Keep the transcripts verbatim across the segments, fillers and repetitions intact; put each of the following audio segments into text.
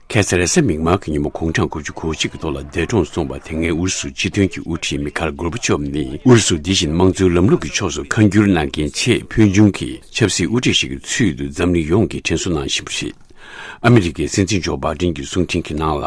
ཁ་སང་རེས་གཟའ་མིག་དམར་གྱི་ཉིན་མོ་དགུང་གྲངས་དགུ་བཅུ་གོ་གཅིག་གི་ཐོག་ལ་འདས་གྲོངས་སོང་བ་དེ་སྔའི་ཨུ་རུ་སུ་སྤྱི་མཐུན་གྱི་དབུ་ཁྲིད་མི་ཁ་ལ་གོར་བྷ་ཆོབ་ནི། ཨུ་རུ་སུ་འདི་བཞིན་དམངས་གཙོའི་ལམ་ལུགས་ཀྱི་ཕྱོགས་སུ་ཁ་འགྱུར་གནང་མཁན་ཆེས་ཕུལ་བྱུང་གི་ཆབ་སྲིད་དབུ་ཁྲིད་ཞིག་གི་ཚུལ་དུ་འཛམ་གླིང་ཡོངས་ཀྱིས་དྲན་གསོ་གནང་བཞིན་པ་རེད། ཨ་མི་རི་ཀའི་སྲིད་འཛིན་ཇོ་བྷའི་ཌེན་གྱི་གསུང་འཕྲིན་གྱི་ནང་ལ།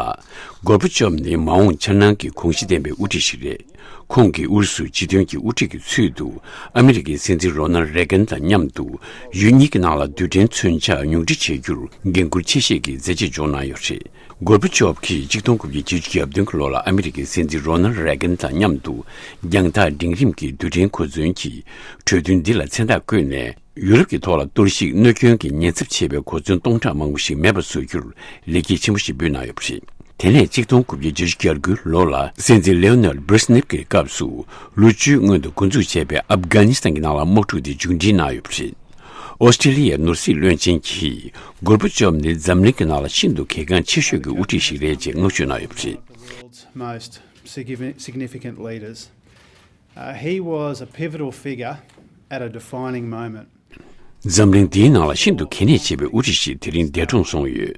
གོར་བྷ་ཆོབ་ནི་མ་འོངས་འཆར་སྣང་གི་དགོངས་གཞི་ལྡན་པའི་དབུ་ཁྲིད་ཞིག་རེད། ཁོང་གིས་ཨུ་རུ་སུའི་སྤྱི་མཐུན་གྱི་དབུ་ཁྲིད་ཀྱི་ཚུལ་དུ། ཨ་མི་རི་ཀའི་སྲིད་འཛིན་རོ་ནལ་རེ་གན་དང་མཉམ་དུ། ཡུལ་གཉིས་ཀྱི་ནང་ལ་རྡུལ་ཕྲན་མཚོན་ཆ་ཉུང་འཕྲི་བྱེད་རྒྱུར་འགན་འཁུར་ཆེ་བཞེས་ཀྱིས་མཛད་རྗེས་འཇོག་གནང་ཡོད་རེད། གོར་བྷ་ཆོབ་ཀྱིས་ཆིག་སྟོང་དགུ་བརྒྱ་བརྒྱད་ཅུ་གྱ་བདུན་གྱི་ལོ་ལ་ཨ་མི་རི་ཀའི་སྲིད་འཛིན་རོ་ནལ་རེ་གན་དང་མཉམ་དུ། རྒྱང་ཐག་འབྲིང་རིམ་གྱི་རྡུལ་ཕྲན་གོ་མཚོན་གྱི་གྲོས་མཐུན་འདི་ལ་མཚན་རྟགས་བཀོད་ནས། ཡུ་རོབ་ཀྱི་ཐོག་ལ་གཏོར་བཤིག་གནོད་སྐྱོན་གྱི་ཉེན་ཚབས་ཆེ་བའི་གོ་མཚོན་སྟོང་ཕྲག་མང་པོ་ཞིག་མེད་པ་བཟོ་རྒྱུར་ལེགས་སྐྱེས་ཆེན་པོ་ཞིག་འབུལ་གནང་ཡོད་པ་རེད། དེ་ནས་ཆིག་སྟོང་དགུ་བརྒྱ་བརྒྱད་ཅུ་གྱ་དགུའི་ལོ་ལ་སྲིད་འཛིན་ལེའོ་ནལ་བྷི་རི་ཇི་ནེབ་ཀྱི་སྐབས་སུ་ལོ་བཅུའི་སྔོན་དུ་འགོ་འཛུགས་བྱས་པའི་ཨབ་གྷ་ནི་སི་ཐན་གྱི་ནང་ལ་དམག་འཁྲུག་དེ་མཇུག་སྒྲིལ་གནང་ཡོད་པ་རེད། ཨོ་སི་ཀྲི་ལི་ཡའི་ནོར་སྲིད་བློན་ཆེན་གྱིས་གོར་བྷ་ཆོབ་ནི་འཛམ་གླིང་གི་ནང་ལ་ཤིན་ཏུ་གལ་འགངས་ཆེ་ཤོས་ཀྱི་དབུ་ཁྲིད་ཞིག་རེད་ཅེས་བསྔགས་བརྗོད་གནང་ཡོད་པ་རེད། World's most significant, significant leaders. Uh, he was a pivotal figure at a defining moment. འཛམ་གླིང་འདིའི་ནང་ལ་ཤིན་ཏུ་གལ་གནད་ཆེ་བའི་དབུ་ཁྲིད་ཞིག་དེ་རིང་འདས་གྲོངས་སོང་ཡོད།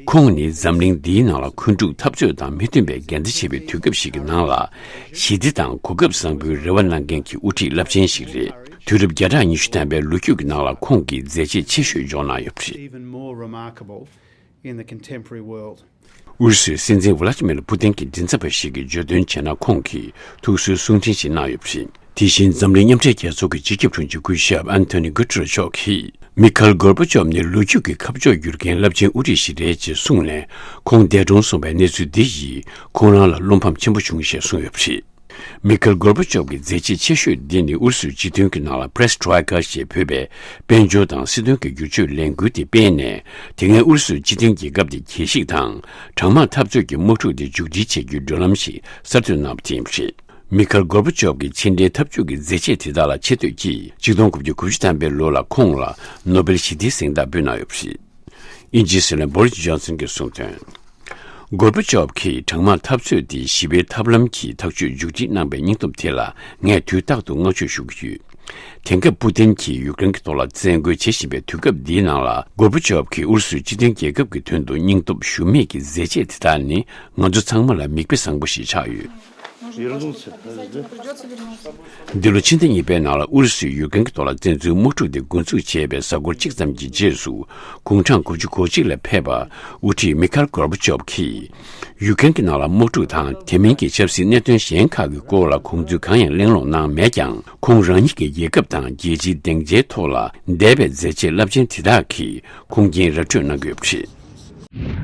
ཁོང་ནི་འཛམ་གླིང་འདིའི་ནང་ལ་འཁོན་འཁྲུག་འཐབ་རྩོད་དང་མི་མཐུན་པའི་འགལ་ཟླ་ཆེ་བའི་དུས་སྐབས་ཤིག་གི་ནང་ལ། ཞི་བདེ་དང་གོ་སྐབས་བཟང་པོའི་རེ་བ་གནང་མཁན་གྱི་དབུ་ཁྲིད་རླབས་ཆེན་ཞིག་རེད། དུས་རབས་བརྒྱ་ཕྲག་ཉི་ཤུ་ཐམ་པའི་ལོ་རྒྱུས་ཀྱི་ནང་ལ་ཁོང་གིས་མཛད་རྗེས་ཆེ་ཤོས་འཇོག་གནང་ཡོད་པ་རེད། Even more remarkable in the contemporary world. ཨུ་རུ་སུའི་སྲིད་འཛིན་ཝ་ལ་ཅི་མིར་པུ་ཏིན་གྱི་མགྲིན་ཚབ་པ་ཞིག་གིས་བརྗོད་དོན་བྱས་ན། ཁོང་གིས་ཐུགས་གསོའི་གསུང་འཕྲིན་ཞིག་གནང་ཡོད་པ་རེད། དེ་བཞིན་འཛམ་གླིང་མཉམ་འབྲེལ་རྒྱལ་ཚོགས་ཀྱི་སྤྱི་ཁྱབ་དྲུང་ཆེ་སྐུ་ཞབས་ཨན་ཐོ་ནི་གུ་ཏྲེ་རེ་མཆོག་གིས། མི་ཁ་ལ་གོར་བྷ་ཆོབ་ནི་ལོ་རྒྱུས་ཀྱི་ཁ་ཕྱོགས་བསྒྱུར་མཁན་རླབས་ཆེན་དབུ་ཁྲིད་ཞིག་རེད་ཅེས་གསུངས་ནས། ཁོང་འདས་གྲོངས་སོང་བའི་གནས་ཚུལ་འདི་ཡིས་ཁོང་རང་ལ་བློ་ཕམ་ཆེན་པོ་བྱུང་ཞེས་གསུངས་ཡོད་པ་རེད། མི་ཁེལ་གོར་བྷ་ཆོབ་ཀྱི་མཛད་རྗེས་ཆེ་ཤོས་འདི་ནི་ཨུ་རུ་སུའི་སྤྱི་མཐུན་གྱི་ནང་ལ་པེ་རེ་སི་ཊོ་རོ་ཡི་ཀ་ཞེས་འབོད་པའི་དཔལ་འབྱོར་དང་སྲིད་དོན་གྱི་བསྒྱུར་བཅོས་ལས་འགུལ་དེ་སྤེལ་ནས། དེ་སྔའི་ཨུ་རུ་སུའི་སྤྱི་མཐུན་རྒྱལ་ཁབ་དེ་རྒྱས་ཤིག་དང་། གྲང་དམག་འཐབ་རྩོད་ཀྱི་དམག་འཁྲུག་དེ་མཇུག་སྒྲིལ་བྱེད་རྒྱུའི་བགྲོད་ལམ་ཞིག་གསར་གཏོད་གནང་བ་དེ་ཡིན་པ་རེད། མི་ཁེལ་གོར་བྷ་ཆོབ་ཀྱི་ཕྱི་འབྲེལ་འཐབ་ཇུས་ཀྱི་མཛད་རྗེས་དེ་དག་ལ་ཆེ་བསྟོད་ཀྱིས་ཆིག་སྟོང་དགུ་བརྒྱ་དགུ་བཅུ་ཐམ་པའི་ལོ་ལ་ཁོང་ལ་ནོ་བེལ་ཞི་བདེའི་གཟེངས་རྟགས་འབུལ་གནང་ཡོད་པ་རེད། དབྱིན་ཇིའི་སྲིད་བློན་བོ་རི་སི་ཇོན་སན་གྱིས་གསུངས་དོན། གོར་བྷ་ཆོབ་ཀྱིས་གྲང་དམག་འཐབ་རྩོད་དེ་ཞི་བའི་ཐབས་ལམ་གྱི་ཐག་གཅོད་མཇུག་སྒྲིལ་གནང་པའི་སྙིང་སྟོབས་དེ་ལ་ངས་དུས་རྟག་ཏུ་བསྔགས་བརྗོད་ཞུ་གི་ཡོད། དེང་སྐབས་པུ་ཏིན་གྱིས་ཡུཀ་རེན་གྱི་ཐོག་ལ་བཙན་རྒོལ་བྱེད་བཞིན་པའི་དུས་སྐབས་འདིའི་ནང་ལ། གོར་བྷ་ཆོབ་ཀྱིས་ཨུ་རུ་སུའི་སྤྱི་མཐུན་རྒྱལ་ཁབ་ཀྱི་དོན་དུ་སྙིང་སྟོབས་ཞུམ་མེད་ཀྱི་མཛད་རྗེས་དེ་དག་ནི་ང་ཚོ་ཚང་མ་ལ་མིག་དཔེ་བཟང་པོ་ཞིག་ཆགས་ཡོད། Вернуться, подожди. འདི་ལོ་ཕྱི་ཟླ་གཉིས་པའི་ནང་ལ་ཨུ་རུ་སུས་ཡུཀ་རེན་གྱི་ཐོག་ལ་བཙན་འཛུལ་དམག་འཁྲུག་དེ་འགོ་འཛུགས་བྱས་པའི་གཟའ་འཁོར་གཅིག་ཙམ་གྱི་རྗེས་སུ། དགུང་གྲངས་དགུ་བཅུ་གོ་གཅིག་ལ་ཕེབས་པ་དབུ་ཁྲིད་མི་ཁལ་གོར་བྷ་ཆོབ་ཀྱིས། ཡུཀ་རེན་གྱི་ནང་ལ་དམག་འཁྲུག་དང་དེ་མིན་གྱི་ཆབ་སྲིད་གནད་དོན་གཞན་ཁག་གི་སྐོར་ལ་དགོངས་ཚུལ་གང་ཡང་གླེང་སློང་གནང་མེད་ཀྱང་། ཁོང་རང་ཉིད་ཀྱི་རྒྱལ་ཁབ་དང་རྒྱལ་སྤྱིའི་སྡིངས་ཆའི་ཐོག་ལ་འདས་པའི་མཛད་རྗེས་རླབས་ཆེན་དེ་དག་གིས་ཁུངས་སྐྱེལ་ར་སྤྲོད་གནང་གི་ཡོད་པ་རེད།